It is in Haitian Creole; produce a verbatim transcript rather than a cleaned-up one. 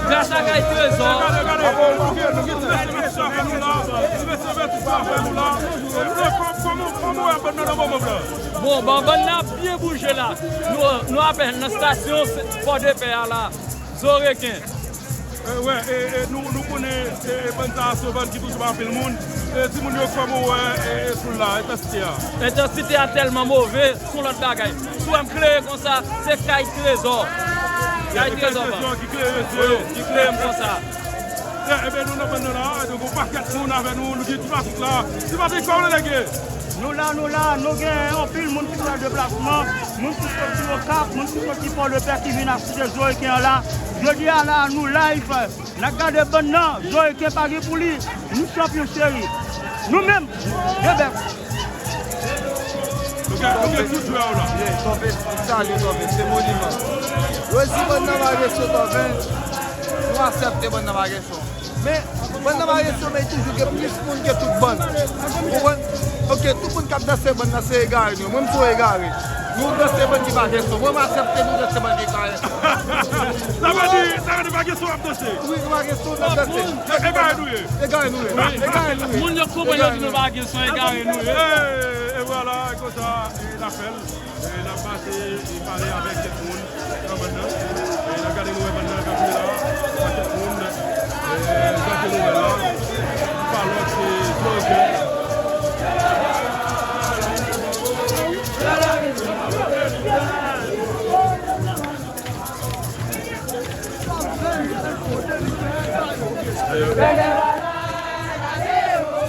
Gras a Kay Trezò. Gade, gade, gade. Ok, nou gen ti mesye Bètis avè nou la. Ti mesye Bètis avè nou la. Kòman w wè bann nan nan moman la? Bon, bon, bann nan ap byen bouje la. Nou, nou apèn nan estasyon Pòdepè a la. Zoreken. E, wè, e, e, nou, nou konnen, e, e, bann sa a se yon bann ki toujou bay anpil moun. E, timoun yo, kòman w wè, e, e, foul la, entansite a? Entansite a tèlman move, se yon lòt bagay. Si w wè m klere konsa, se Kay Trezò. Kay Trezò ki klere zye yo, ki klere m konsa. E, ebyen, nou nan bann nan la, e, donk, yon pakèt moun avè nou, nou gen trafik la. Ti Patrik, kòman w lege? Nou la, nou la, nou gen anpil moun ki fè deplasman, moun ki soti Okap, moun ki soti Pòdepè ki vin asiste Zoreken an la. Jodi a la, nou live, n ap gade bann nan, Zoreken pa gen pou li, nou chanpyon cheri. Nou menm, de bèf. Nou gen, nou gen tout jwè yo la. Ye, Tòfè, m salye Tòfè, se moniman. Yo di bann nan pa gen son Tòfè, nou aksepte bann nan pa gen son. Men, bann nan pa gen son, men toujou gen plis moun ke tout bann. Ou konprann? Ok, tout moun k ap danse bann nan se egare nou. Mwen, m se yon egare. Nou danse bann ki pa gen son. Mwen, m aksepte nou danse bann ki pa gen son. Sa vle di, sa vle di pa gen son w ap danse? Wi, nou pa gen son, n ap danse. Egare nou ye. Egare nou ye. Egare nou ye. Moun yo konprann yo di nou pa gen son, egare nou ye. E, e vwala, e konsa, e n ap fè l. E n ap pase e pale avèk kèk moun nan bann nan. E n ap gade nou wè bann nan k ap jwe la. Pa kèk moun. E jan ke nou wè la. Pa lòt se Florentino.